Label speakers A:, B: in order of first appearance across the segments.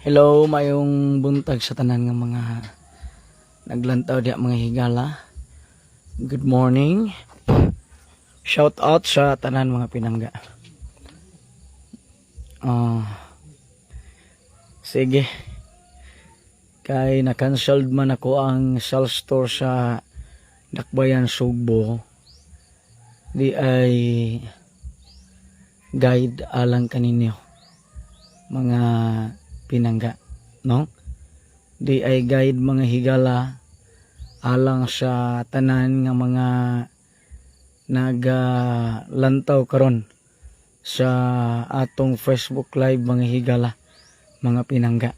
A: Hello, mayong buntag sa tanan nga mga naglantaw diha, mga higala. Good morning. Shout out sa tanan, mga pinangga. Ah. Sige. Kay na-cancelled man ako ang sales tour sa Dakbayan Sugbo. Di ay guide alang kaninyo, mga pinangga, no? Di ay guide, mga higala, alang sa tanan nga mga nagalantaw karon sa atong Facebook Live, mga higala, mga pinangga.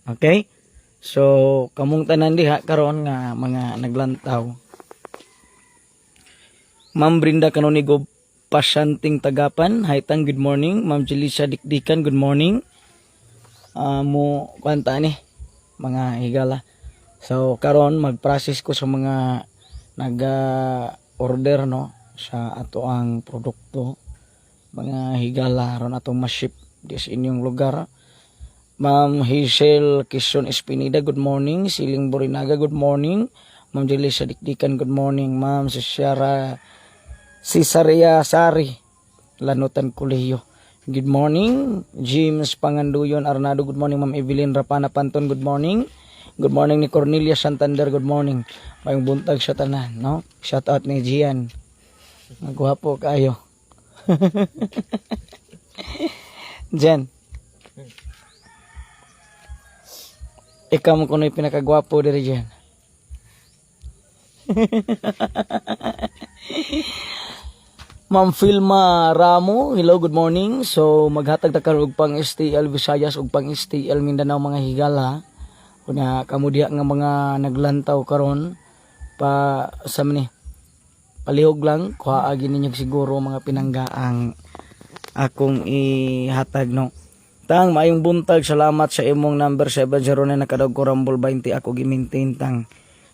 A: Okay, so kamong tanan diha karon nga mga naglantaw. Ma'am Brinda Canonigo Pasanting Tagapan, hi tang, good morning. Ma'am Jelisa Dikdikan, good morning. Mo kwanta ni, mga higala. So karon mag-process ko sa mga naga-order, no, sa ato ang produkto, mga higala, ron atong ma-ship di sa inyong lugar. Ma'am Hazel Quezon Espinida, good morning. Siling Borinaga, good morning. Ma'am Jelisa Dikdikan, good morning. Ma'am Cesara Cesaria Sari Lanutan Kuliyo, good morning. James Panganduyon Arnado, good morning. Ma'am Evelyn Rapana Panton, good morning. Good morning ni Cornelia Santander, good morning. Mayong buntag sa tanan, no? Shout out ni Gian. Magwapo kayo. Jen. Ikaw mo kuno'y pinakagwapo diri, Jen. Ma'am Filma Ramo, hello, good morning. So maghatag ta karon og pang STL Visayas ug pang STL Mindanao, mga higala. Una kamo diha nga mga naglantaw karon pa sa man ni palihog lang kuha ninyo siguro, mga pinangga, ang akong ihatag, no. Tang, maayong buntag, salamat sa imong number 709 nakadaog ko Rumble 20, ako gi-maintain tang.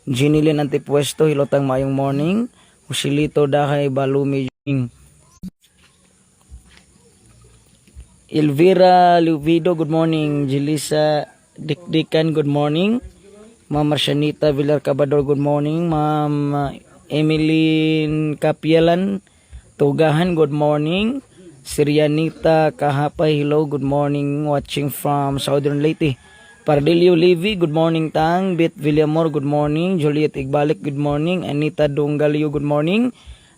A: Ginilin Antipuesto, hello tang, maayong morning. Joselito Dahay Balumi. Elvira Luvido, good morning. Jelisa Dikdikan, good morning. Ma'am Marcianita Villar Cabador, good morning. Ma'am Emeline Kapielan Tugahan, good morning. Sirianita Kahapay, hello, good morning. Watching from Southern Leyte. Pardilio Levy, good morning tang. Bit Villamor, good morning. Juliet Igbalik, good morning. Anita Dongalio, good morning.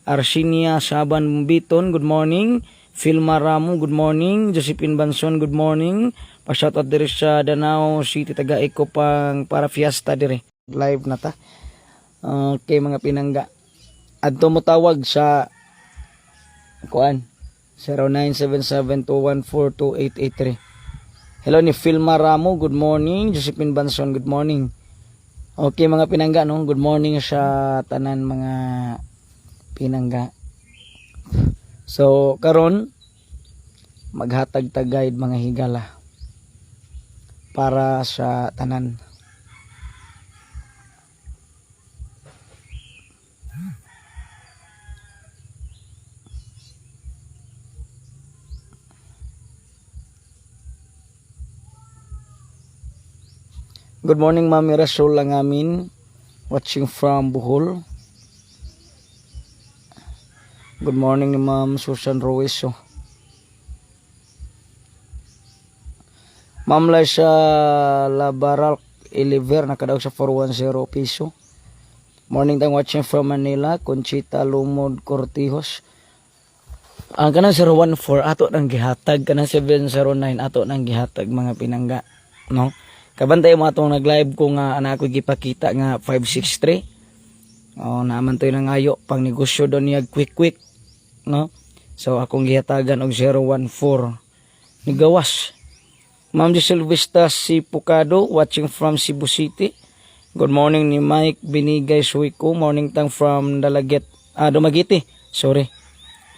A: Arsinia Saban Biton, good morning. Filma Ramo, good morning. Josephine Banson, good morning. Pa-shoutout diri sa Danao City, taga pang para fiesta dire. Live na ta. Okay, mga pinangga. Adto mo tawag sa kuan 0977-214-2883. Hello ni Filma Ramo, good morning. Josephine Banson, good morning. Okay, mga pinangga, no? Good morning sa tanan, mga pinangga. So karon maghatag ta guide, mga higala, para sa tanan. Good morning, Mami Rasul Langamin, watching from Bohol. Good morning ni Ma'am Susan Ruiz. Ma'am Liza Labaral Eliver nakadaog sa 410 piso. Morning time, watching from Manila, Conchita Lumod Cortijos. Ang kanang 014 ato nang gihatag, kanang 709 ato nang gihatag, mga pinangga, no? Kabantay mo atong nag-live ko nga anak ko gipakita nga 563. Oh, naaman to'y nangayo pang negosyo do niya quick quick, no? So akong gihatagan og 014 ni gawas. Ma'am Giselle Vista Sipukado watching from Cebu City. Good morning ni Mike Binigay Suico. Morning tang from Dalaget. Ah, Dumaguete. Sorry.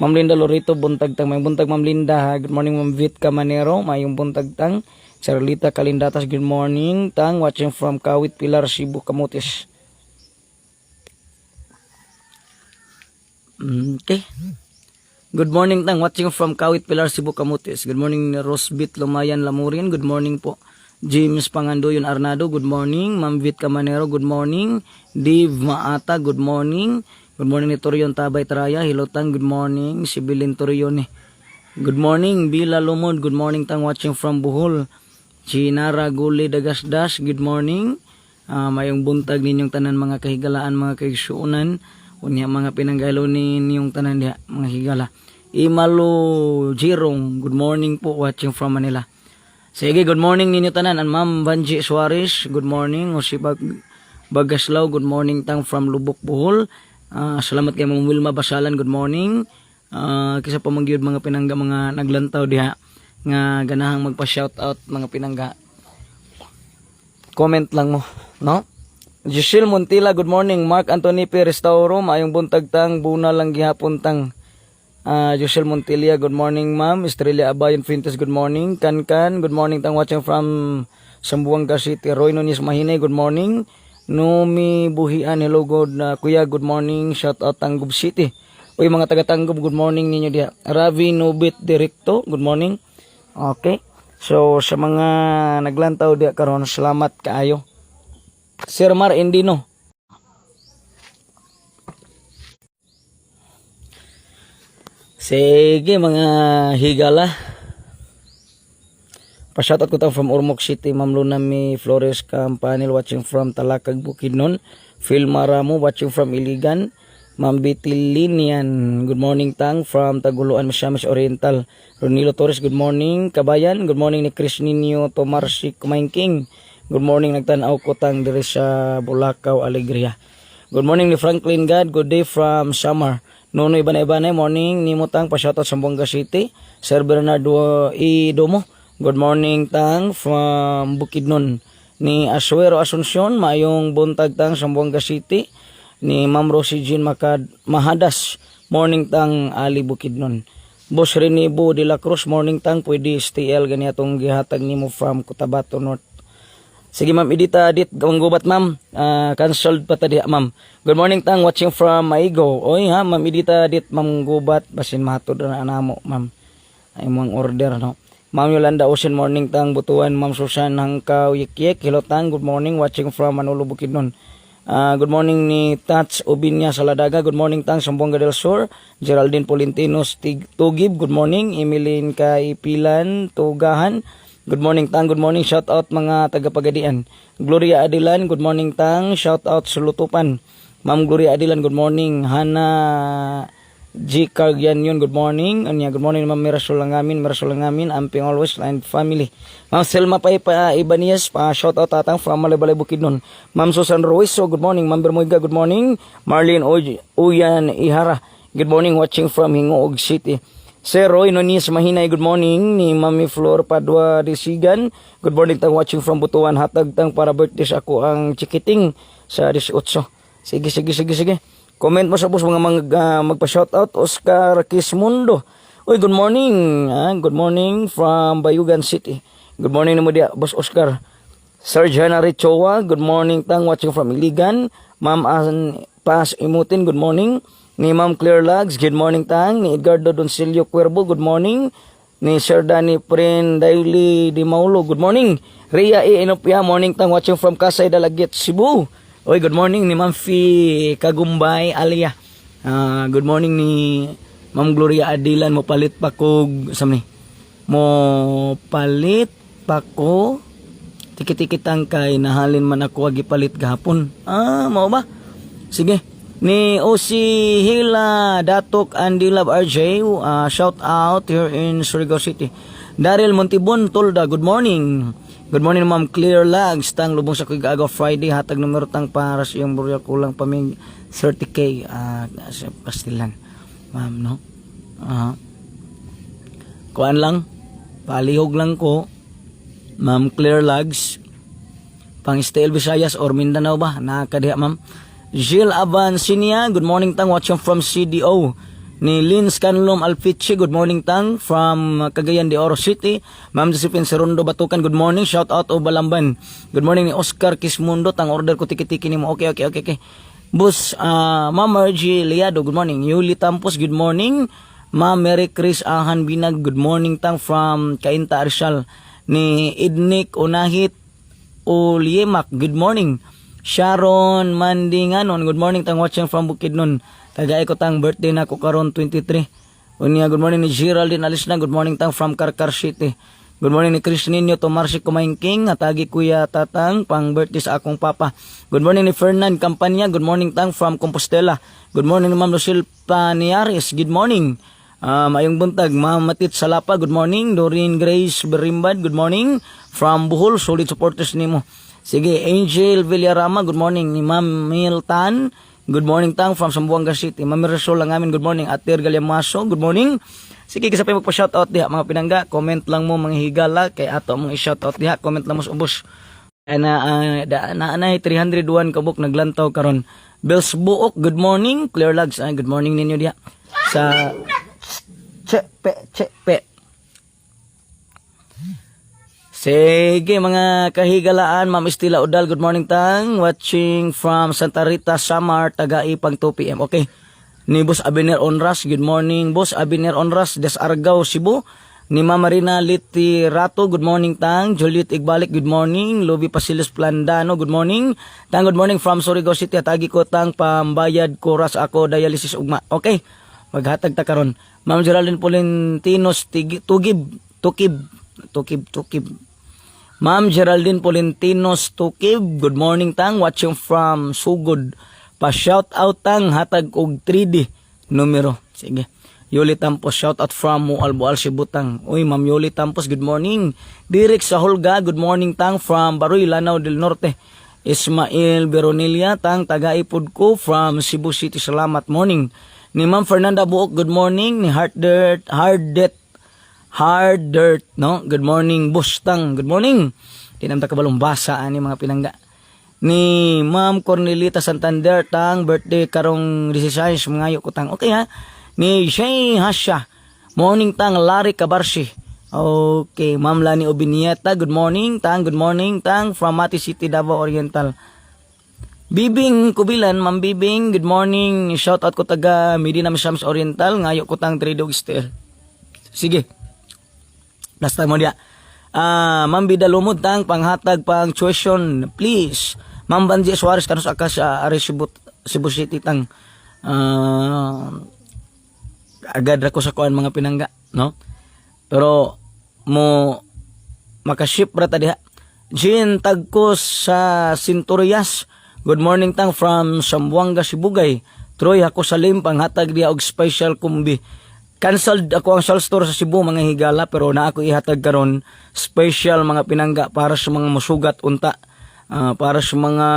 A: Ma'am Linda Lorito, buntag tang. May buntag, Ma'am Linda, ha. Good morning, Ma'am Vit Camanero. Mayong buntag tang. Charlita Kalindatas, good morning tang. Watching from Kawit Pilar, Cebu, Camotes. Okay. Good morning tang, watching from Kawit Pilar, Cebu, Camotes. Good morning ni Rosbit Lumayan Lamurin. Good morning po. James Pangandoyon Arnado, good morning. Ma'am Vit Camanero, good morning. Dave Maata, good morning. Good morning ni Torion Tabay Traya, Hilotang, good morning. Si Bilin Torion eh. Good morning, Bila Lumod, good morning tang, watching from Bohol. Chinara Guli Dagasdas, good morning. Mayong buntag ninyong tanan, mga kahigalaan, mga kaigsuonan. Unya mga pinanggalo ninyong tanan diha, mga higala. Imalo Jirong, good morning po, watching from Manila. Sige, good morning ninyo tanan. And Ma'am Banji Suarez, good morning. O si Bagaslaw, good morning tang from Lubok, Bohol. Salamat kay Ma'am Wilma Basalan, good morning. Kisa pa man gyud, mga pinangga, mga naglantaw diha nga ganahang magpa-shout out, mga pinangga. Comment lang mo, no? Giselle Montila, good morning. Mark Anthony Perez Tauro, maayong buntag tang, buna lang gihapon tang. Giselle Montilla, good morning, ma'am. Estrella Abayon Fuentes, good morning. Kankan, good morning tang, watching from Zamboanga City. Roy Nunes Mahinay, good morning. Numi Buhian, hello, good kuya, good morning. Shout out Tangub City. Uy, mga taga Tangub, good morning ninyo diha. Ravi Nubit Directo, good morning. Okay. So sa mga naglantaw diha karon, salamat kaayo. Sir Mar Indino. Sige, mga higala. Pa-shoutout ko tang from Ormoc City, Ma'am Luna Mi Flores Campanil, watching from Talakag, Bukidnon. Phil Maramo, watching from Iligan. Ma'am Betty Linian, good morning tang from Taguluan, Misamis Oriental. Ronilo Torres, good morning. Kabayan, good morning ni Chris Nino Tomarsi Kumaingking. Good morning, nagtan-aw ko tang diri sa Bulacau, Alegria. Good morning ni Franklin God, good day from Samar. Nonoy Banay-Banay, morning nimo tang, pa-shoutout sa Zamboanga City. Sir Bernardo E. Domo, good morning tang from Bukidnon. Ni Asuero Asuncion, maayong buntag tang, Zamboanga City. Ni Ma'am Rosie Jean Makad Mahadas, morning tang, Ali Bukidnon. Boss Renibo de la Cruz, morning tang, pwede STL gani atong gihatag nimo from Cotabato North. Sige, Ma'am Edita Adit, gubat, ma'am. Cancelled pa ta diha, ma'am. Good morning tang, watching from Maigo. Oy ha, Ma'am Edita Adit, ma'am gubat, basin mahatod na namo, ma'am. Ay mong order, no. Ma'am Yolanda Ocean, morning tang, Butuan. Ma'am Susan Hangkaw Yikyek, hello tang, good morning, watching from Manolo, Bukidnon. Good morning ni Tats Ubinya Saladaga. Good morning tang, Zamboanga del Sur. Geraldine Polentino Stig Tugib. Good morning. Emilyn Kaipilan Tugahan. Good morning tang. Good morning. Shout out mga tagapagadian. Gloria Adilan. Good morning tang. Shout out Sulutupan. Ma'am Gloria Adilan. Good morning. Hana G. Cargian yun, good morning. Anya, good morning, Ma'am Mirasol Langamin, Mirasol Langamin, Amping always and family. Ma'am Selma Paipa Ibanez, pa shout out tatang from Malaybalay, Bukidnon. Ma'am Susan Ruiz, so good morning. Ma'am Bermuga, good morning. Marlene Uyan Ihara, good morning, watching from Gingoog City. Sir Roy Nonies Mahinay, good morning. Ni Mami Flor Padua Disigan, good morning tang, watching from Butuan. Hatag tang para birthday sa ako ang chikiting sa 18. Sige, sige, sige, sige. Comment mo sa boss mga magpa-shoutout. Oscar Kismundo. Uy, good morning. Good morning from Bayugan City. Good morning nimo diya, Boss Oscar. Sir Janary Chowa, good morning tang, watching from Iligan. Ma'am Ann Paz Imutin, good morning. Ni Ma'am Claire Lags, good morning tang. Ni Edgardo Doncilio Cuervo, good morning. Ni Sir Danny Prin Daily Di Maulo, good morning. Rhea E. Inopia, morning tang, watching from Kasay Dalaguete, Cebu. Oy, good morning ni Ma'am Fi Kagumbay Alia. Good morning ni Ma'am Gloria Adilan, mo palit pa kog sa ni. Mo palit pa ko tiki-tikitang kay nahalin man ako agi palit gahapon. Mao ba? Sige. Ni OC Hila Datok Andilab RJ, shout out here in Surigao City. Daryl Montibon Tolda, good morning. Good morning, Ma'am Clear Lags, tang lubong sa Kuy Friday, hatag numero tang para sa iyong burya, kulang pa mig 30K sa Pastilan. Ma'am, no? Kuan lang, palihog lang ko, Ma'am Clear Lags, pang STL Visayas or Mindanao ba? Nakadiha, ma'am. Jill Avancinia, good morning tang, watching from CDO. Ni Lynn Scanlom Alfiche, good morning tang from Cagayan de Oro City. Ma'am Josephine Serundo Batukan, good morning. Shout out o Balamban. Good morning ni Oscar Kismundo, tang order ko tiki-tiki nimo. Okay. Boss, Ma'am Margie Liado, good morning. Yuli Tampos, good morning. Ma'am Mary Chris Ahan Binag, good morning tang from Cainta, Rizal. Ni Idnik Unahit Ulyemak, good morning. Sharon Mandinganon, good morning tang, watching from Bukidnon. Tagay ko tang, birthday na ko karon 23. Unya, good morning ni Geraldine Alisna, good morning tang from Carcar City. Good morning ni Chris Nino Tomarsi Kumaingking, atagi Kuya Tatang, pang birthday sa akong papa. Good morning ni Fernan Campanya, good morning tang from Compostela. Good morning ni Ma'am Lucille Paniares, good morning. Mayong buntag, Ma'am Matit Salapa, good morning. Doreen Grace Berimbad, good morning. From Bohol, solid supporters nimo. Sige, Angel Villarama, good morning. Ni Ma'am Miltan, good morning tang from Zamboanga City. Ma'am Mirasol lang amin, good morning. Atir Galyamaso, good morning. Sige, kasi pa magpa-shoutout diha mga pinangga. Comment lang mo, mga higala, kay ato mong i-shoutout diha. Comment lang mo sa ubos. Ay na da, na anay 301 kabuk naglantaw karon. Bells Buok, good morning. Clear Logs, ay, good morning ninyo diha. Sa che pe che pe. Sige, mga kahigalaan, Ma'am Estela Udal, good morning tang. Watching from Santa Rita, Samar, Tagai, pang 2 p.m. Okay. Ni Boss Abiner Onras, good morning. Boss Abiner Onras, Des Argao, Cebu. Ni Ma'am Marina Litirato, good morning tang. Juliet Igbalik, good morning. Luby Pasilos Plandano, good morning. Tang, good morning from Surigao City. Atagi ko tang pambayad kuras ako dialysis ugma. Okay. Maghatag ta karon. Ma'am Geraldine Polentinos, Tugib, Tukib, Tukib, Tukib. Ma'am Geraldine Polentinos Tukib, good morning tang, watching from Sugod. Pa shout out tang, hatag og 3D numero. Sige. Yuli Tampos, shout out from Moalboal, Cebu tang. Uy, Ma'am Yuli Tampos, good morning. Direk sa Holga, good morning tang from Baroy, Lanao del Norte. Ismail Beronilla tang, tagaipod ko from Cebu City. Salamat, morning. Ni Ma'am Fernanda Buok, good morning. Ni Heart Dirt, Hard Dirt Hard Dirt, no? Good morning, Bustang. Good morning. Di naman ta kabalong basa ani, mga pinangga. Ni Ma'am Cornelita Santander tang, birthday karong 16, mangayo ko tang. Okay ha. Ni Shay Hasha. Morning tang, Larry Kabarsi. Okay, Ma'am Lani Obinieta, good morning tang, good morning tang from Mati City, Davao Oriental. Bibing Kubilan, Ma'am Bibing, good morning. Shout out ko taga Medina, Misamis Oriental, ngayo ko tang 3 dog style. Sige. Last time mo diya. Ah, Ma'am Bida Lumod tang, panghatag pang tuition, please. Ma'am Banji Suarez kanus aka sa Ari Cebu, Cebu City tang. Ah, agad ra ko sa kuan, mga pinangga, no? Pero mo makaship ra ta diha. Jean Tagkos sa Centurias. Good morning tang from Zamboanga, Sibugay. Troy ako sa Lim, panghatag diha og special kumbi. Cancelled ako ang sales store sa Cebu, mga higala, pero na ako ihatag karon special, mga pinangga, para sa mga musugat unta. Ah, para sa mga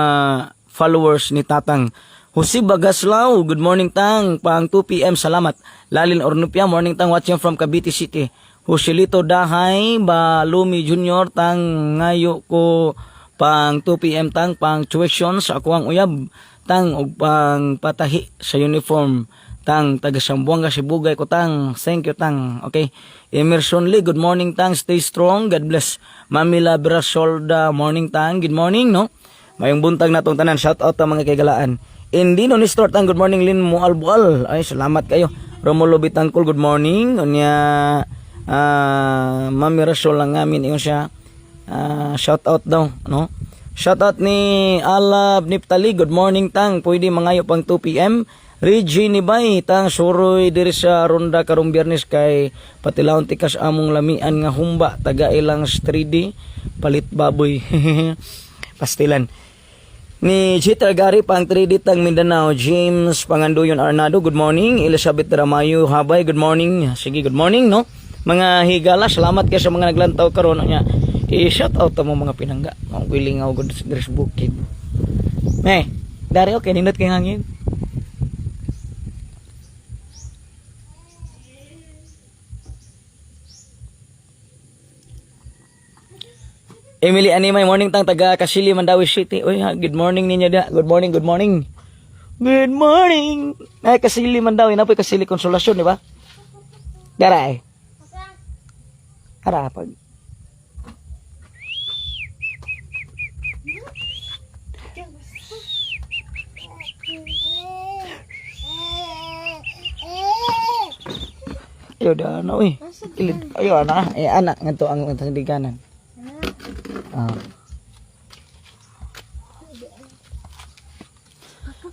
A: followers ni Tatang. Jose Bagaslao, good morning tang, pang 2 p.m., salamat. Lalin Ornupia, morning tang, watching from Cavite City. Joselito Dahay, Balumi Jr. tang, ngayo ko pang 2 p.m. tang, pang tuition sa ako ang uyab tang ug pang patahi sa uniform tang, taga Zamboanga Sibugay ko tang, thank you tang. Okay. Emerson Lee, good morning tang, stay strong, God bless. Mamila Brasolda, morning tang, good morning, no? Mayong buntag na tong tanan. Shout out ta, mga kaigalaan. Indino ni Store tang, good morning Lin Mualbual. Ay, salamat kayo. Romulo Bitangkol, good morning. Unya, Mami Rasol lang amin ingon siya. Ah, shout out daw, no? Shout out ni Alab Niptali, good morning tang. Pwede mangayo pang 2 PM. Reggie Nibay tang, suroy diri sa ronda karong Biyernes kay patilawon tikas among lamian nga humba, taga ilang 3D palit baboy pastilan. Ni Chitra Gary, pang 3D tang Mindanao. James Panganduyon Arnado, good morning. Elizabeth Ramayo Habay, good morning. Sige, good morning, no? Mga higala, salamat kayo sa mga naglantaw karon niya. I-shout out mo, mga pinangga. Ang wilingaw gud sa diri sa bukid. Me, dari okay nindot kay hangin. Emily Animay, morning tang, taga Kasili, Mandaue City. Uy, ha, good morning ninyo da. Good morning, good morning. Good morning. Ay, Kasili, Mandaue. Napoy Kasili Konsolasyon, di ba? Dara eh. Ara, pag. Ayaw da na, uy. Kilid. Ayaw na. Eh, anak, ngadto ang sandiganan. Ah.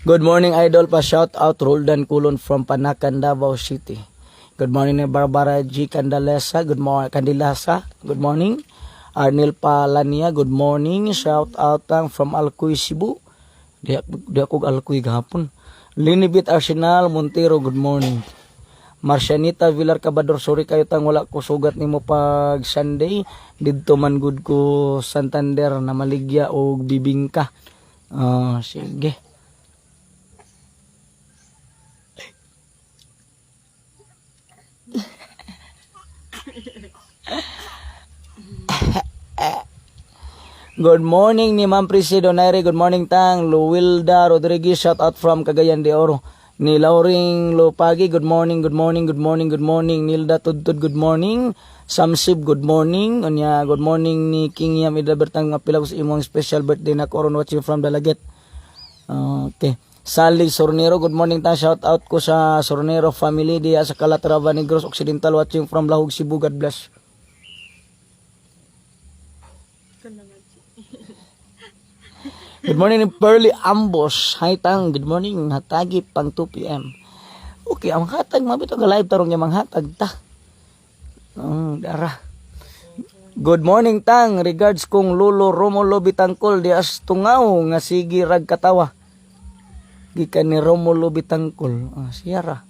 A: Good morning, idol, pa shout out Roldan Kulon from Panacan, Davao City. Good morning ni Barbara G. Candalesa. Good morning, Candilasa. Good morning. Arnel Palania, good morning. Shout out ang from Alcoy, Cebu. Di ako Alcoy gahapon. Linibit Arsenal Montero, good morning. Marcianita Villar Cabador, sorry kayo tang wala ko sugat nimo pag Sunday. Didto man gud ko Santander na maligya og bibingka. Ah, sige. Good morning ni Ma'am Prisi Donaire. Good morning, Tang. Luwilda Rodriguez, shout out from Cagayan de Oro. Ni Lauring Lopagi, good morning, good morning, good morning, good morning. Nilda Tudtud, good morning. Samsib, good morning. Unya, good morning ni King Yam Idabertang, mapila ko sa imong special birthday na koron, watching from Dalaget. Okay. Sally Sornero, good morning, Tang. Shout out ko sa Sornero family diya sa Calatrava, Negros Occidental, watching from Lahug, Cebu. God bless. Good morning ni Pearly Ambos. Hi, Tang, good morning. Hatagi pang 2 p.m. Okay, ang hatag mabito ga live tarong niya manghatag ta. Dara. Good morning, Tang. Regards kong Lolo Romulo Bitangkol di Astungaw nga sige rag katawa. Gikan ni Romulo Bitangkol. Ah, siyara.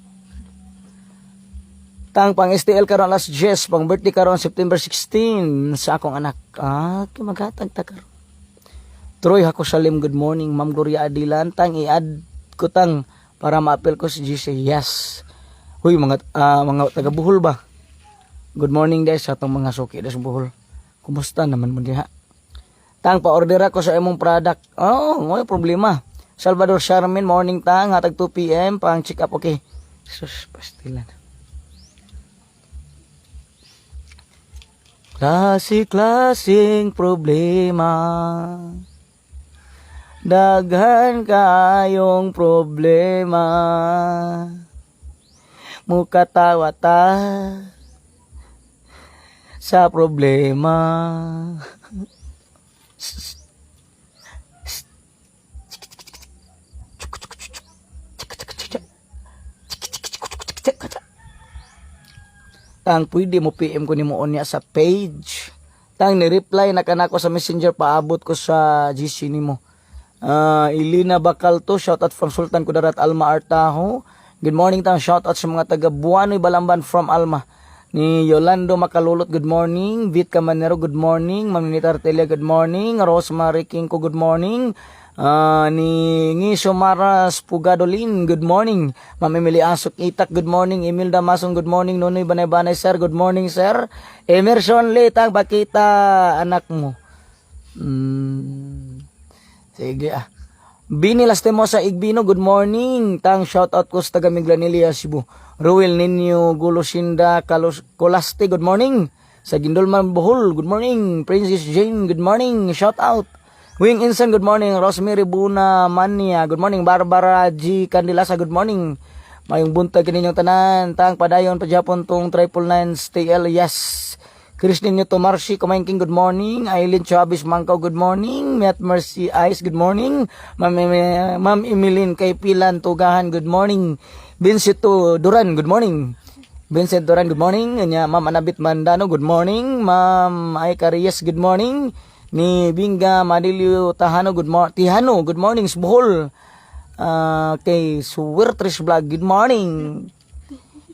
A: Tang, pang STL karon alas 10, pang birthday karon September 16 sa akong anak. Ah, kay maghatag ta karon. Troy Hako Salim, good morning. Ma'am Gloria Adilan, Tang, i-add ko tang para ma-appeal ko si GC. Yes. Huy, mga taga Bohol ba? Good morning guys sa atong mga suki sa Bohol. Kumusta naman mo diha? Tang, pa-order ako sa imong product. Oh, may problema. Salvador Charmin, morning, Tang, hatag 2 p.m. pang check up, okay. Sus, pastilan. Klase-klaseng problema. Daghan kayong problema. Mukatawa ta sa problema. Tang, pwede mo PM ko nimo unya sa page. Tang, ni-reply na kanako sa Messenger, paabot ko sa GC nimo. Ilina Bacalto, shout out from Sultan Kudarat, Alma Artajo. Good morning, Tang, shout out sa mga taga Buanoy Balamban from Alma. Ni Yolando Makalulot, good morning. Vit Camanero, good morning. Ma'am Ninita Artelia, good morning. Rosemary Kingko, good morning. Ni Ngiso Maras Pugadolin, good morning. Ma'am Emily Asok Itak, good morning. Emilda Mason, good morning. Nonoy Banay-Banay, sir, good morning, sir. Emerson Lee, Tang, pakita anak mo. Sige ah. Bini Lastimosa Igbino, good morning. Tang, shout out ko sa taga Minglanilla, Cebu. Ruel Ninyo Gulusinda Kalos Colaste, good morning. Sa Gindulman, Bohol, good morning. Princess Jane, good morning. Shout out. Wing Insan, good morning. Rosemary Buna Mania, good morning. Barbara G. Candilasa, good morning. Mayong buntag kaninyong tanan. Tang, padayon pa Japon tong 999 TL, yes. Chris Ninyo Tomarsi Kumaingking, good morning. Eileen Chavez Mangkaw, good morning. Matt Mercy Ice, good morning. Ma'am Emilin Kaypilan Tugahan, good morning. Vincent Duran, good morning. Vincent Duran, good morning. Nya, Ma'am Anabit Mandano, good morning. Ma'am Aika Reyes, good morning. Ni Binga Madilio Tahano, good morning. Tihano, good morning. Bohol. Kay Suwertres Vlog, good morning.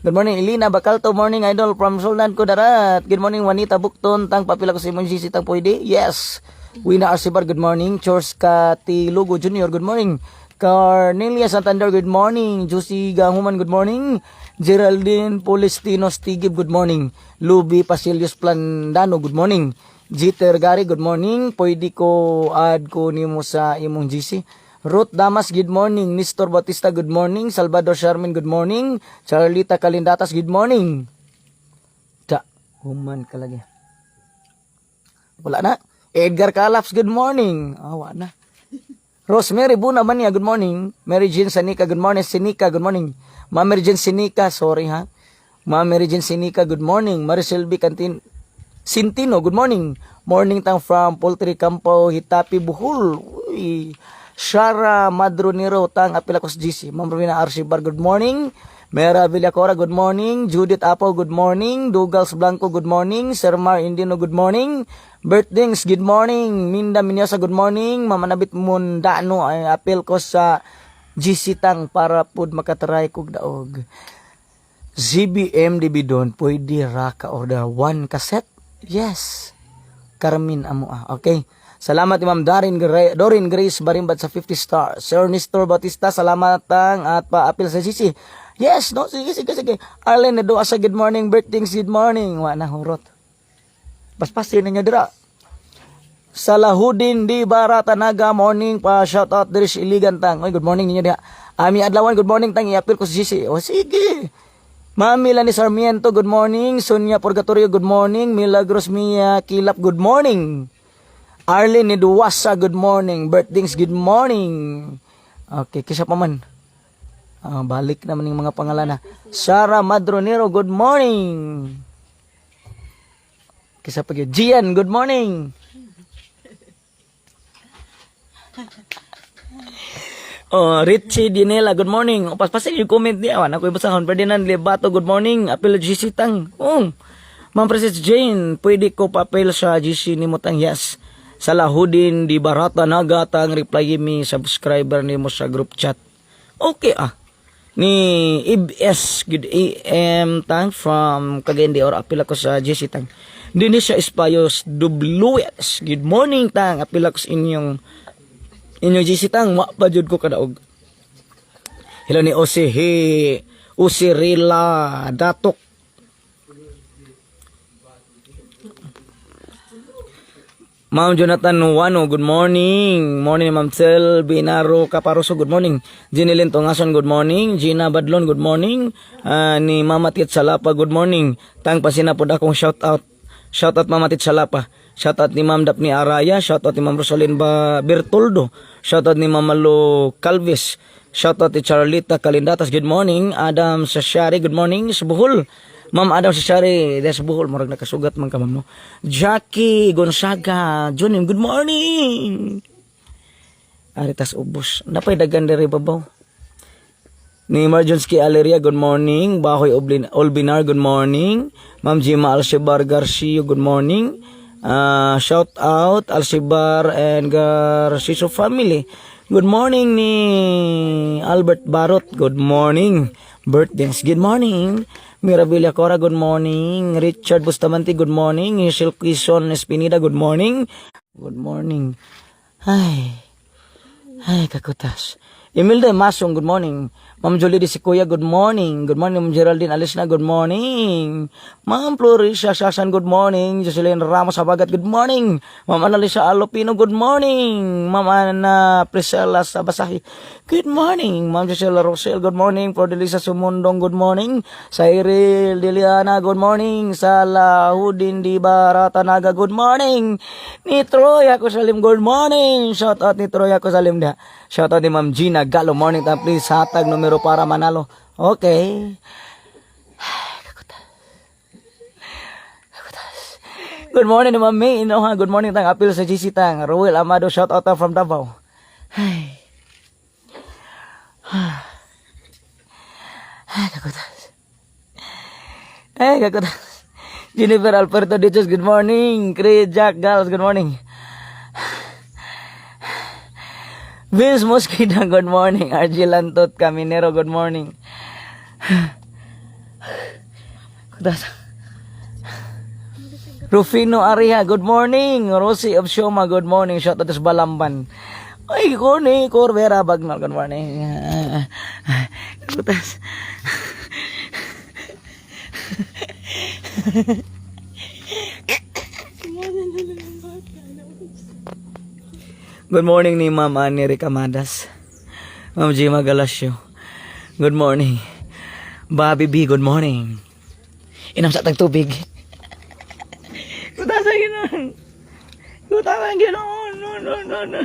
A: Good morning, Elena Bacalto. Morning, idol from Sultan Kudarat. Good morning, Juanita Bukton. Tang, papila ko sa imong GC, tang, pwede? Yes. Wina Arcibar, good morning. Chors Katilugo Jr., good morning. Cornelia Santander, good morning. Juicy Gahuman, good morning. Geraldine Polistino Stigib, good morning. Luby Pasilius Plandano, good morning. Jeter Gary, good morning. Pwede ko add ko nimo sa imong GC? Ruth Damas, good morning. Nestor Bautista, good morning. Salvador Sherman, good morning. Charlita Kalindatas, good morning. Ta, human ka lagi. Wala na. Edgar Calaps, good morning. Ah, wala na. Rosemary Buna Mania, good morning. Mary Jean Sanika, good morning. Sinika, good morning. Ma'am Mary Jean Sinika, sorry ha. Ma'am Mary Jean Sinika, good morning. Maricel B. Cantin, Sintino, good morning. Morning tang from Poultry Campo, Hitapi, Bohol. Uy. Shara Madronero tang, apil ako sa GC. Ma'am Rowena Arcibar, good morning. Mera Villacora, good morning. Judith Apo, good morning. Douglas Blanco, good morning. Sir Mar Indino, good morning. Bertdings, good morning. Minda Minyosa, good morning. Mama Nabit Mundano, ay apil ko sa GC tang para pud makatry kog daog. ZBM Dibidon, pwede ra ka order one cassette? Yes. Carmen amo ah. Okay. Salamat ni Ma'am Dorin Grace Barimbat sa 50 stars. Sir Nestor Bautista, salamat tang at pa-apil sa GC. Yes, no? Sige, sige, sige. Arlene Doa sa good morning, birthdays, good morning. Wa na hurot. Paspasin ninyo dira. Salahudin di Baratanaga, morning pa shout out diri sa Iligan tang. Oy, good morning ninyo diha. Ami Adlawan, good morning tang, iapil ko sa GC. O sige. Mami Lani Sarmiento, good morning. Sonia Purgatorio, good morning. Milagros Mia Kilap, good morning. Arlene Duwasa, good morning. Birthdays, good morning. Okay, kisa pa man. Ah, balik naman yung mga pangalan na. Sara Madronero, good morning. Kisa pa gyud. Gian, good morning. Oh, Richie Dinela, good morning. O, paspasin yung comment niya. Awan, ako ibasahon. Ferdinand Lebato, good morning. Apil GC tang. Oh. Ma'am Princess Jane, pwede ko papel sa GC ni mo tang? Yes. Salahudin di Barata Naga tang, reply mi subscriber nimo sa group chat. Okay ah. Ni IBS, good AM tang from Cagayan de Oro. Apil ako sa GC tang. Dinisia Espayos WS. Good morning tang. Apil ako sa inyong GC tang, wa pa jud ko kadaog. Hello ni Ose He Usirila Datok. Ma'am Jonathan Wano, good morning. Morning, Ma'am Tel Binaro Caparoso, good morning. Jinilin Tungason, good morning. Gina Badlon, good morning. Ni Mama Tit Salapa, good morning. Tang pasina pod akong shout out. Shout out Mama Tit Salapa. Shout out ni Ma'am Daphne Araya, shout out ni Ma'am Rosalyn ba Bertoldo, shout out ni Ma'am Malo Calvis, shout out ni Charlita Kalindatas, good morning. Adam Sashari, good morning. Sa Bohol. Ma'am Adam Sashari, des Bohol, murag nakasugat man ka, ma'am, no? Jackie Gonzaga, Johnny, good morning. Aritas ubos. Napay dagan diri babaw. Ni Marjonski Aleria, good morning. Bahoy Olbinar, good morning. Ma'am Jima Alcibar Garcia, good morning. Shout out Alcibar and Garciso family. Good morning ni Albert Barot, good morning. Birthdays, good morning. Mirabilia Cora, good morning. Richard Bustamante, good morning. Hazel Quezon Espinida, good morning. Good morning. Ay. Ay, kakutas. Imelda Masong, good morning. Ma'am Julie Di Sikuya, good morning. Good morning, Ma'am Geraldine Alisna, good morning. Ma'am Florisha Sasan, good morning. Jocelyn Ramos Habagat, good morning. Ma'am Annalisa Alopino, good morning. Ma'am Ana Priscilla Sabasahi, good morning. Ma'am Gisela Rosel, good morning. Flodelisa Sumundong, good morning. Cyril Diliana, good morning. Salahudin Di Baratanaga, good morning. Ni Troy ako salim, good morning. Shout out ni Troy ako salim da. Shout out ni Ma'am Gina Galo, morning ta, please hatag numero para manalo. Okay. Kakutas. Kakutas. Good morning ni Ma'am May Inoha. Good morning tang, apil sa GC tang. Ruel Amado, shout out from Davao. Ay. Ay, kakutas. Ay, kakutas. Jennifer Alberto Dichos, good morning. Chris Jack Gals, good morning. Vince Mosqueda, good morning. RG Lantot Caminero, good morning. Kutas. Rufino Aria, good morning. Rosie of Shoma, good morning. Shout out to Balamban. Ay, Corny, Corbera Bagnal, good morning. Kutas. Good morning ni Ma'am Annie Ricamadas. Ma'am Gima Galasio. Good morning. Bobby B, good morning. Inom sa tag tubig. Kuta sa ginoon. Kuta sa ginoon. No, no, no, no.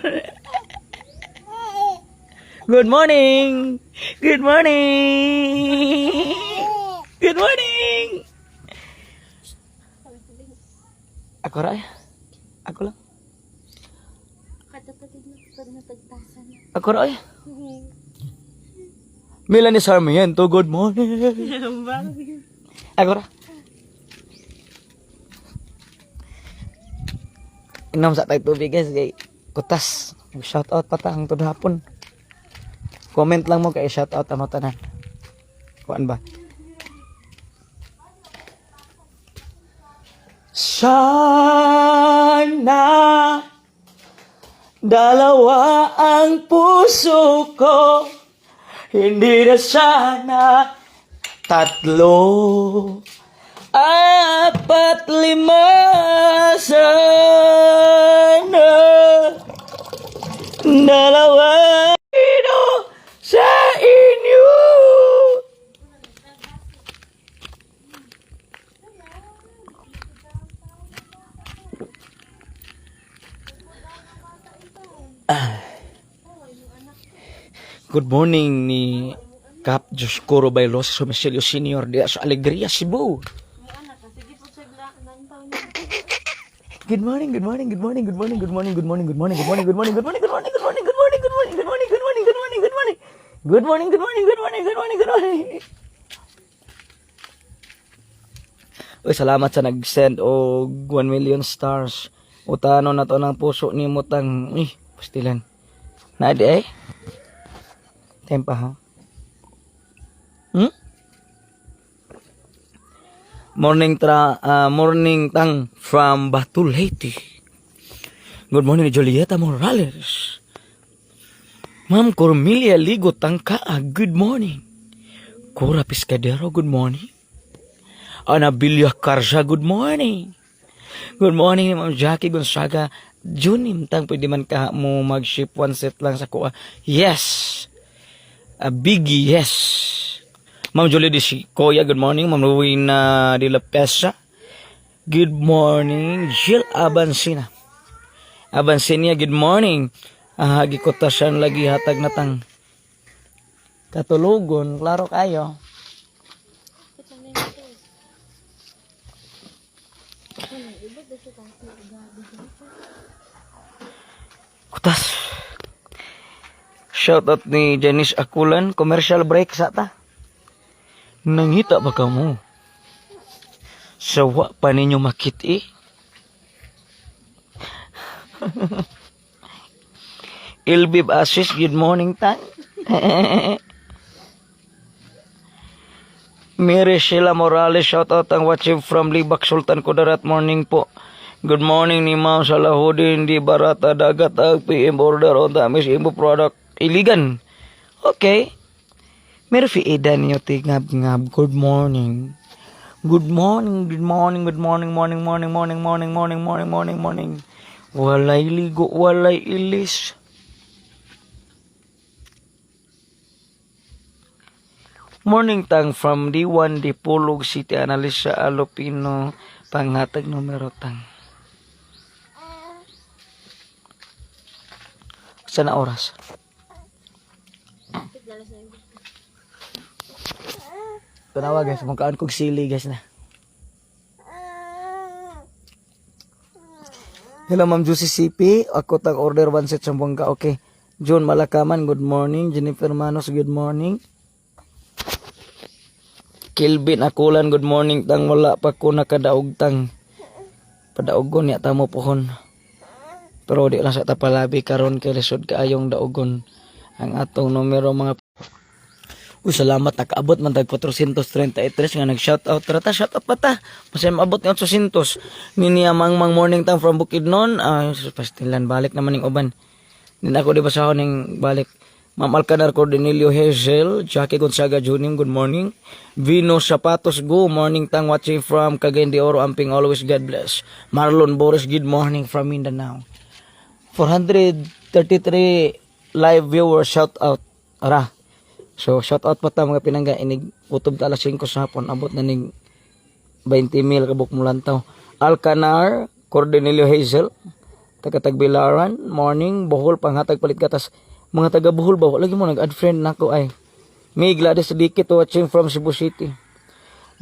A: Good morning. Good morning. Good morning. Ako ra eh. Ako lang.
B: Katatagig na pag natagtasan na.
A: Ako ra eh. Melanie Sarmiento, good morning. Ako ra. Inom sa tayo tubig, guys, kay kutas. Shout out pa ta hangtod hapon. Comment lang mo kay shout out amo tanan. Kuan ba? Sana dalawa ang puso ko, hindi na sana tatlo, apat, lima. Sana dalawa ino sa inyo. Good morning ni Cap Dioscoro Bailos Somesilio Senior diya sa Alegria, Cebu. Good morning, good morning, good morning, good morning, good morning, good morning, good morning, good morning, good morning, good morning, good morning, good morning, good morning, good morning, good morning, good morning, good morning, good morning. Good morning, good morning, good morning, good morning, good morning. Uy, salamat sa nag-send og 1 million stars. Utano na to ng puso ni Mutang. Uy, pastilan. Na di eh. Tempa ha. Morning tra morning tang from Batu, Leyte. Good morning, Julieta Morales. Ma'am Cormelia Ligo Tangkaa, good morning. Cora Piscadero, good morning. Anabilia Karja, good morning. Good morning, Ma'am Jackie Gonzaga. Junim tang, pwede man ka mo mag-ship one set lang sa kuha. Yes. A big yes. Ma'am Julie de Koya, good morning. Ma'am Rowena de la Pesa. Good morning. Jill Abansina. Abansinia, good morning. Ah, gikotasyan lagi, hatag na tang. Katulugon, klaro kayo.
B: Ito. Ano, iba ba siya kang gabi?
A: Kutas. Shoutout ni Janice Akulan, commercial break sa ta. Nangita ba kamo? Sawa pa ninyo makiti? Ilbib Asis, good morning, tan. Mary Sheila Morales, shoutout ang watching from Libak, Sultan Kudarat, morning po. Good morning ni Ma'am Salahuddin di Barata Dagat ag PM order on the Miss Imbo product Iligan. Okay. Murphy Eda niyo tingab ngab, good morning. Good morning, good morning, good morning, morning, morning, morning, morning, morning, morning, morning, morning. Walay ligo, walay ilis. Morning tang from D1 Dipolog City, Analisa Alopino, panghatag numero tang. Sa na oras?
B: Dalas na yun.
A: Tanawa, guys, mukhaan kog sili, guys, na. Hello, Ma'am Juicy CP, ako tag order one set sa bangka. Okay. John Malakaman, good morning. Jennifer Manos, good morning. Kilvin Akulan, good morning tang, wala pa ko nakadaog tang. Padaogon ya tamo pohon. Pero di lang sa tapalabi karon kay lisod kaayong daogon ang atong numero mga. Uy, salamat nakaabot man tag 433 nga nag-shoutout. Tara ta, shoutout pa ta. Masaya maabot ng 800. Ninia Mang Mang, morning tang from Bukidnon. Ay, pastilan balik naman ning uban. Din ako di basahon ning balik. Ma'am Alcanar Cordenelio Hazel, Jackie Gonzaga Jr., good morning. Vino Sapatos Go, morning tang, watching from Cagayan de Oro, Amping always, God bless. Marlon Boris, good morning from Mindanao. 433 live viewers, shout out. Ara. So shout out pa ta mga pinangga, inig utob ta alas 5 sa hapon, abot na ning 20 mil kabuk mulantaw. Alcanar Cordenelio Hazel, taga Tagbilaran, morning, Bohol, panghatag palit gatas. Mga taga Bohol ba, wala lagi mo nag-add friend nako ay. May Gladys Dikit watching from Cebu City.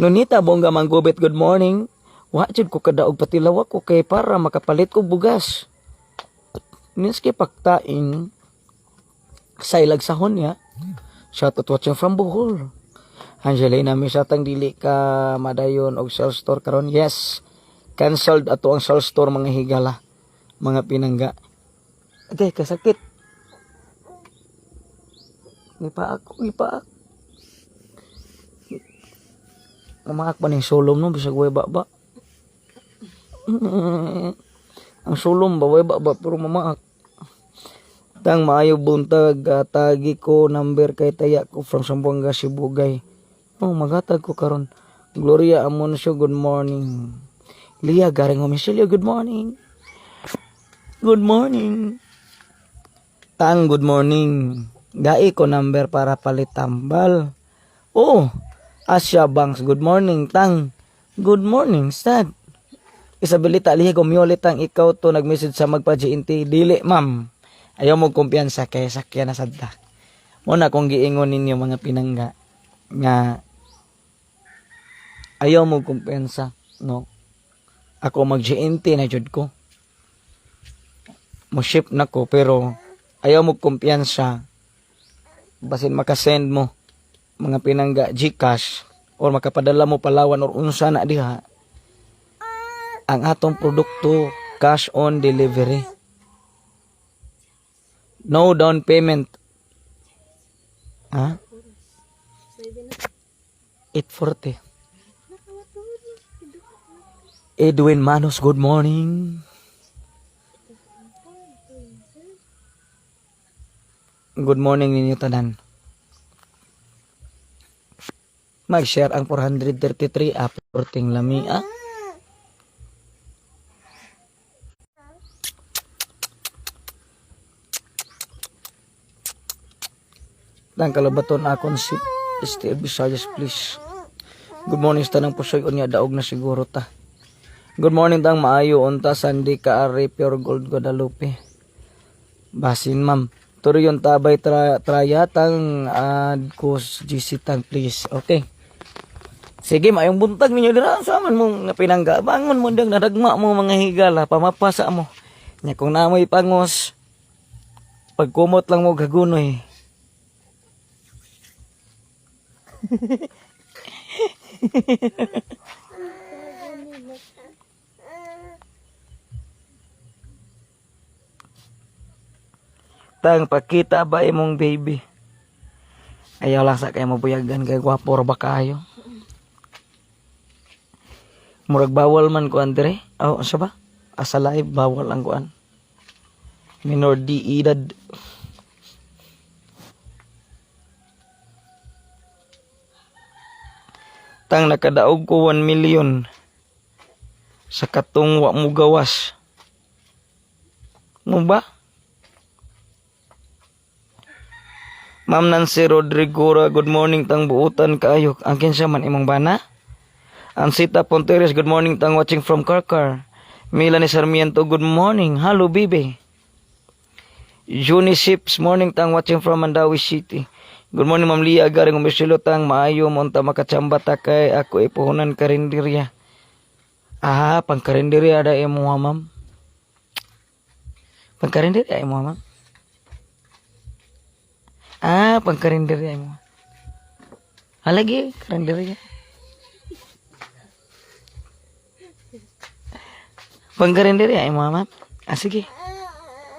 A: Nunita Bongga Manggubit, good morning. Wa jud ko kadaog patilaw ako kay para makapalit ko bugas. Niski pagtain sa ilag sahon niya. Shout out watching from Bohol. Angelina Misatang, dili ka madayon og sales store karon? Yes. Cancelled ato ang sales store, mga higala, mga pinangga. Okay, kasakit. Gipaak ko, gipaak. Umaak pa ning sulom no, bisag way ba. Ang sulom ba, way ba pero mamaak. Tang, maayo buntag, tagi ko number kay taya ko from Zamboanga, Sibugay. Oh, maghatag ko karon. Gloria Amoncio, good morning. Lia Garing Homisilio, good morning. Good morning. Tang, good morning. Gai ko number para palit tambal. Oh, Asya Banks, good morning, Tang. Good morning, Sad. Isabelita Lihi, gumyolit tang, ikaw to nag-message sa magpa-GNT? Dili, ma'am. Ayaw mo kumpiyansa kay sakya na sadta. Mo na kung giingon ninyo, mga pinangga, nga ayaw mo kumpiyansa, no? Ako mag-GNT na jud ko. Mo ship na ko pero ayaw mo kumpiyansa, basin makasend mo, mga pinangga, GCash or makapadala mo Palawan or unsa na diha. Ang atong produkto, cash on delivery, no down payment, ha. 8:40. Edwin Manos, good morning. Good morning ninyo tanan. Mag-share ang 433 ah, porting lami ah. Tang, kalabaton akon si STL Visayas, please. Good morning sa tanang pusoy, unya daog na siguro ta. Good morning, tang, maayo unta Sandy Kaari Pure Gold Guadalupe. Basin, ma'am. Turo yung tabay traya tang, add ko GC tang, please. Okay. Sige, maayong buntag ninyo dira sa man mong pinangga. Bangon mo dang nadagma mo, mga higala, pamapasa mo. Nya kung namoy pangos, pagkumot lang mo gagunoy. Tang, pakita ba imong baby? Ayaw lang sa kay mabuyagan kay gwapo ra ba kayo. Murag bawal man kuan dire. Oh, unsa ba? Asa live bawal ang kuan. Minor di edad. Tang, nakadaog ko 1 million sa katong wa mo gawas. Mo ba? Ma'am Nancy Rodrigora, good morning tang, buutan kaayo. Ang kinsa man imong bana? Ansita Ponteres, good morning tang, watching from Karkar. Melanie Sarmiento, good morning. Hello, baby. Juni Sips, morning tang, watching from Mandaue City. Good morning, Ma'am Lia Garing Umisilo tang, maayo mo unta makachamba ta kay ako ipuhunan karinderya. Ah, pangkarinderya da imo, ma'am. Pangkarinderya imo, ma'am. Ah, pangkarinderya imo. Halagi, karinderya. Pangkarinderya imo, ma'am. Ah, sige.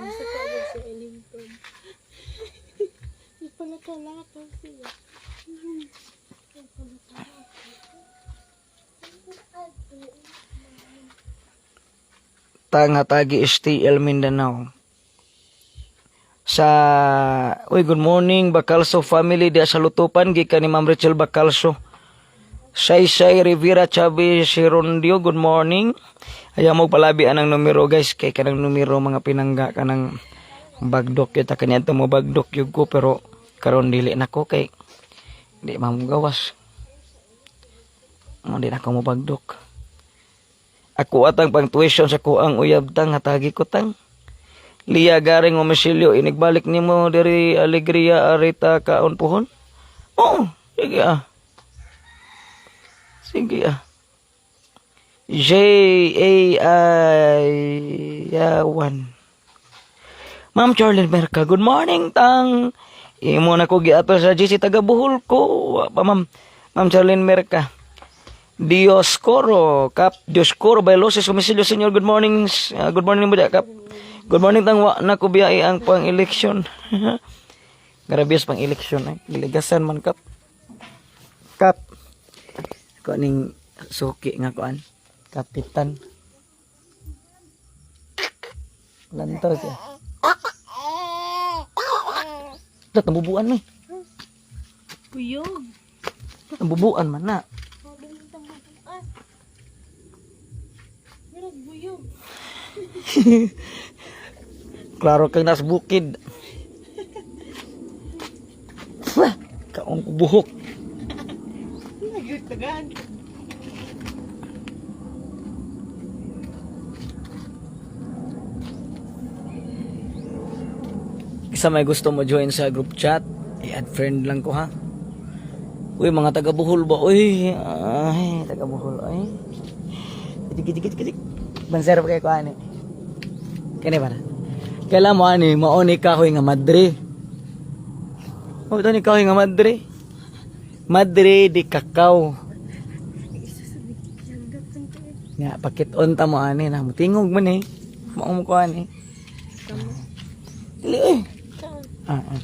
B: Nasa kaagad sa Ellington. Ipalakalakaw siya. Ipalakalakaw.
A: Tang, hatagi STL Mindanao. Sa Uy, good morning Bacalso family dia sa Lutupan gikan ni Ma'am Rachel Bacalso. Say Say Rivera Chavez Hirondio, good morning. Ayaw mo palabi anang numero, guys, kay kanang numero, mga pinangga, kanang bagdok kita kanya mo bagdok yug ko pero karon dili na ko kay di gawas. Mo di na ko mo bagdok. Ako atang pang tuition sa kuang uyab tang, hatagi ko tang. Lia Garing Omisilyo, inigbalik nimo diri Alegria Arita kaon puhon? Oo, sige ah. Sige ah. J A I 1. Ma'am Charlene Merca, good morning tang. Imo na ko giapil sa GC taga Bohol ko. Wa pa, ma'am. Ma'am Charlene Merca. Dioscoro, Kap Dioscoro Bailoses Comisilio Senior, good morning. Good morning mo Kap. Good morning tang, wa na ko biyai ang pang-election. Grabe pang election ay. Giligasan man, Kap. Kap. Ko ning suki nga kuan. Kapitan. Lantaw siya. Ito, tambubuan mi.
B: Buyog.
A: Tambubuan man na.
B: Murag buyog.
A: Klaro kang nasa bukid. Kaong ko buhok.
B: Nagtagaan.
A: Isa may gusto mo join sa group chat, i-add friend lang ko ha. Uy, mga taga Bohol ba? Uy, ay, taga Bohol ay. Kitik kitik kitik kitik. Bansero kay ko ani. Kani ba na? Kailan mo ani, mao ni kahoy nga madre. Mao ni kahoy nga madre. Madre di kakao. Nga pakit-on ta mo ani na mutingog man eh. Mao mo ko ani. Dili eh. Ah, ah.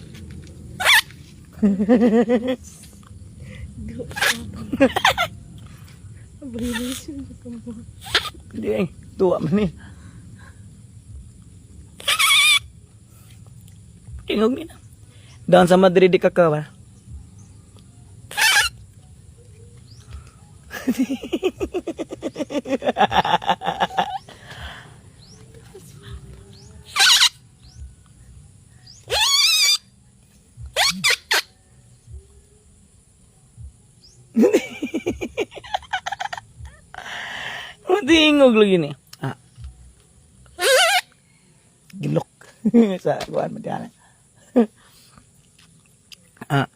B: Abbreviation ko mo.
A: Dili eh. Tuwa man eh. Tingog ni na. Down sa Madrid di kakao ba? Matingog lagi ni. Ah. Gilok. Sa kuan mo diyan. Ah.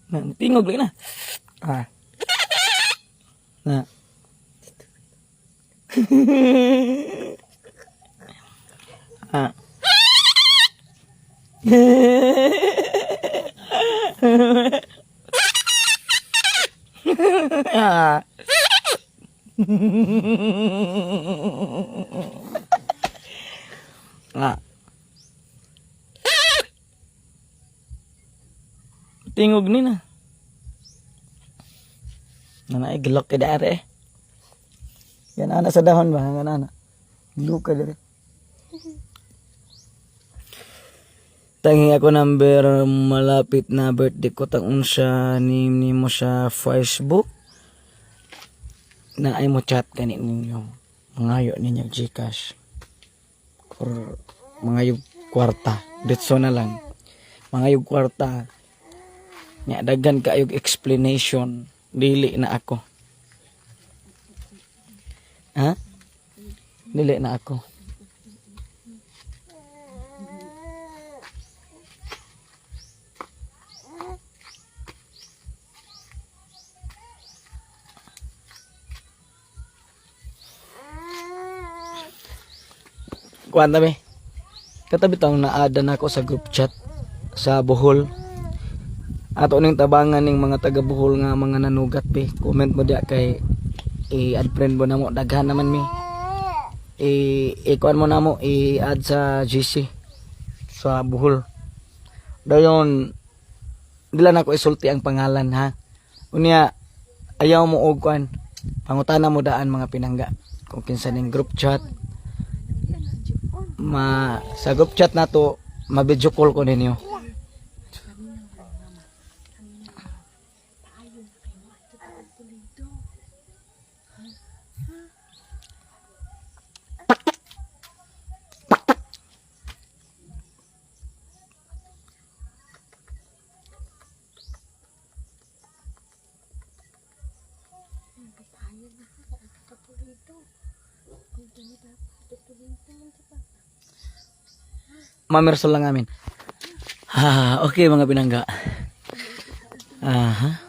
A: Na, tingog lagi na. Ah. Na. Ah. Ah. Ah. Tingog ni na. Nanay gilok kay dare eh. Yan ana sa dahon ba? Yan ana. Gilok ka dere. Tangi ako number, malapit na birthday ko, tang unsa ni nimo sa Facebook na ay mo chat gani ninyo, mangayo ninyo GCash or mangayo kwarta, ditso na lang mangayo kwarta nya daghan kaayog explanation, dili na ako ha, dili na ako. Kuan tabi. Katabi tong naada na ako sa group chat sa Bohol. Ato ning tabangan ning mga taga Bohol nga mga nanugat be. Comment mo diya kay i-add friend mo na mo, daghan naman mi. I i-kuan mo na mo, i-add sa GC sa Bohol. Dayon dila na ko isulti ang pangalan ha. Unya ayaw mo og kuan. Pangutana mo daan, mga pinangga, kung kinsa ning group chat ma sa group chat nato, ma-video call ko ninyo.
B: Tayo na ka Toledo. Kung dali pa, Toledo man sa pa.
A: Mamersol lang amin. Ha, okay mga binangga. Aha.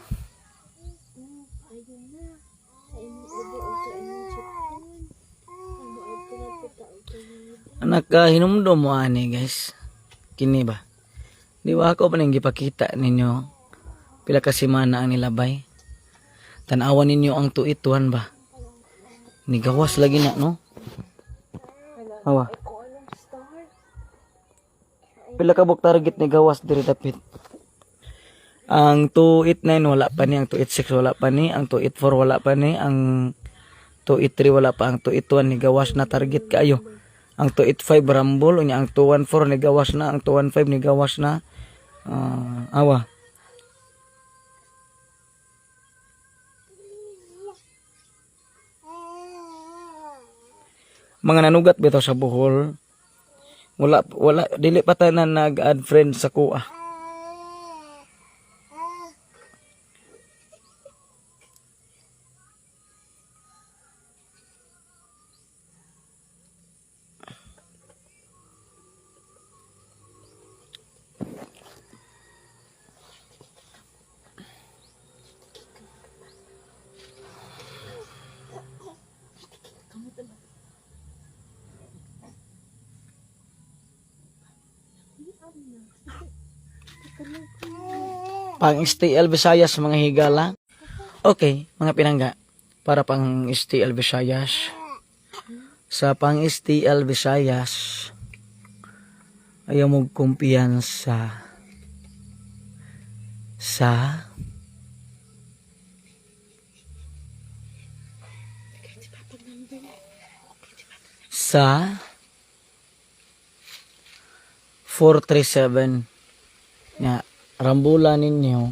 A: Nakahinumdom mo ani, guys. Kini ba? Di ba ako pa nang gipakita ninyo pila ka semana ang nilabay? Tanawan ninyo ang 281 ba? Nigawas lagi na, no? Awa.
B: Ko anong star?
A: Pila ka buok target ni gawas diri dapit. Ang 289 wala pa ni, ang 286 wala pa ni, ang 284 wala pa ni, ang 283 wala pa, ang 281 ni gawas na target kaayo. Ang 285 Rumble, unya ang 214 ni gawas na, ang 215 ni gawas na. Ah, awa. Mga nanugat bitaw sa Bohol. Wala wala dili pa tanan nag-add friend sa kuha. Pang STL Visayas, mga higala. Okay, mga pinangga. Para pang STL Visayas. Sa pang STL Visayas, ayaw mo kumpiyansa sa sa 437 nga rambula ninyo,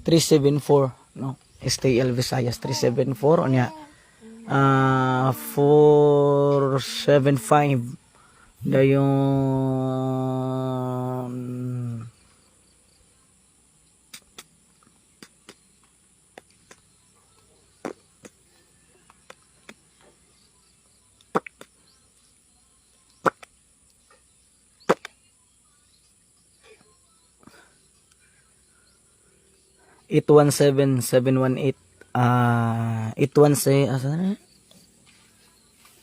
A: 374, no? STL Visayas 374, unya 475, dayon 817 718, 817, asa na?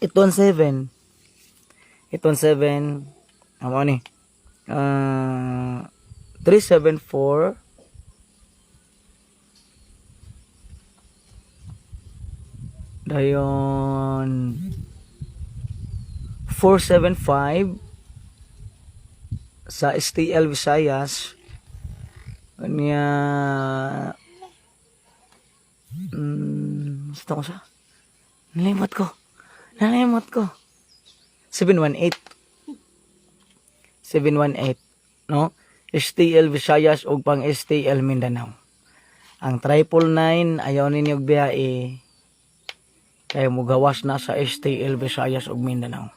A: 817 817, amo ni 374, dayon 475 sa STL Visayas. Unya gusto ko sa nalimot ko, nalimot ko. 718 718, no? STL Visayas ug pang STL Mindanao. Ang 999 ayaw ninyo og biyahe kay mugawas na sa STL Visayas ug Mindanao.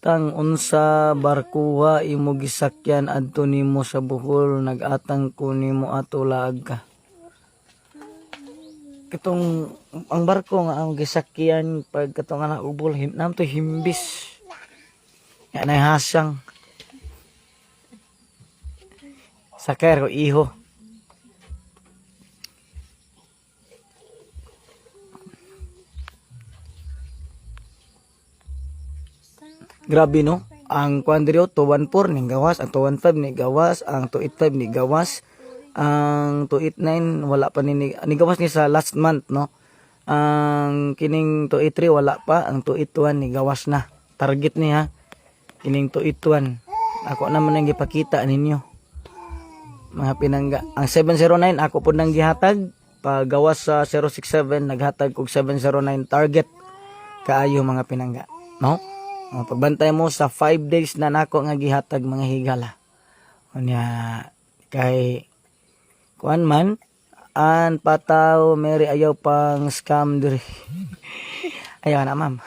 A: Tang unsa barkuha imo gisakyan adto nimo sa Bohol? Nag-atang ko nimo ato, laag ka. Katong ang barko nga ang gisakyan pag katong anak ubol him nam to himbis. Nga nay hasang. Sakay ko iho. Grabe, no? Ang kuan diri 214 ning gawas, ang 215 ni gawas, ang 285 ni gawas, ang 289 wala pa ni ni gawas ni sa last month, no? Ang kining 283 wala pa, ang 281 ni gawas na. Target niya kining 281. Ako naman ang gipakita ninyo, mga pinangga. Ang 709 ako po nang gihatag pagawas sa 067, naghatag og 709 target kaayo, mga pinangga, no? O, pagbantay mo sa 5 days na nako nga gihatag, mga higala. Unya kay kuan man an pataw Mary, ayaw pang scam diri. Ayaw na, ma'am.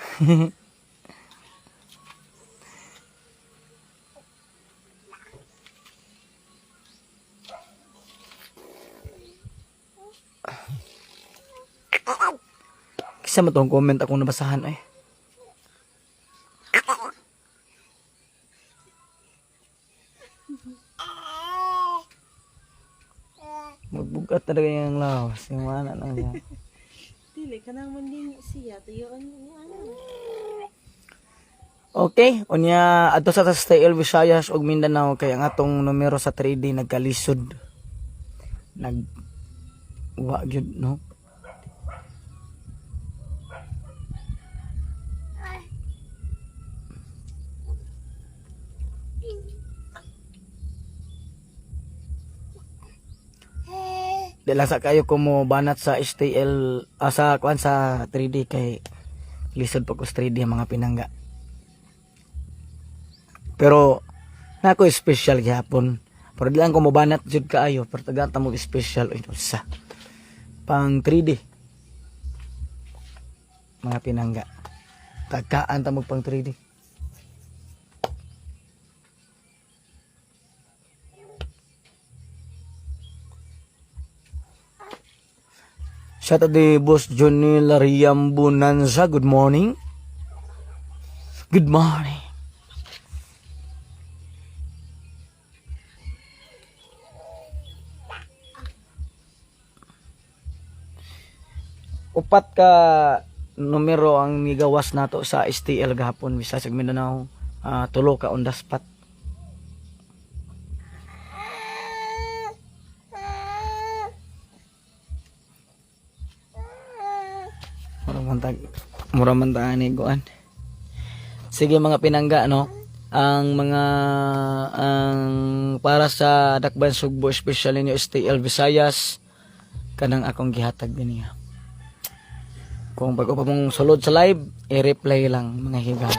A: Sa man tong comment akong nabasahan ay. Magbugat talaga yung lawas. Yung mana lang niya.
B: Dili ka naman din siya. Tuyuan niya ano.
A: Okay, unya adto sa STL Visayas ug Mindanao kay ang atong numero sa 3D nagkalisod. Nag wa gyud, no. Di lang sa kayo ko mo banat sa STL, sa kuan sa 3D kay lisod pa ko sa 3D ang mga pinangga. Pero nako special gihapon. Pero di lang ko mobanat jud kaayo, pero tagaan ta mo special oy usa. Pang 3D. Mga pinangga. Tagaan ta mo pang 3D. Shout out di Boss Johnny Lariam Bonanza. Good morning. Good morning. Upat ka numero ang nigawas nato sa STL gahapon, Visayas ug Mindanao, tulo ka on the spot. Mura man ta ani kuan. Sige mga pinangga, no, ang mga ang para sa Dakban Sugbo, especially ninyo STL Visayas, kanang akong gihatag niya. Kung bago pa mong sulod sa live, i-replay lang mga higa.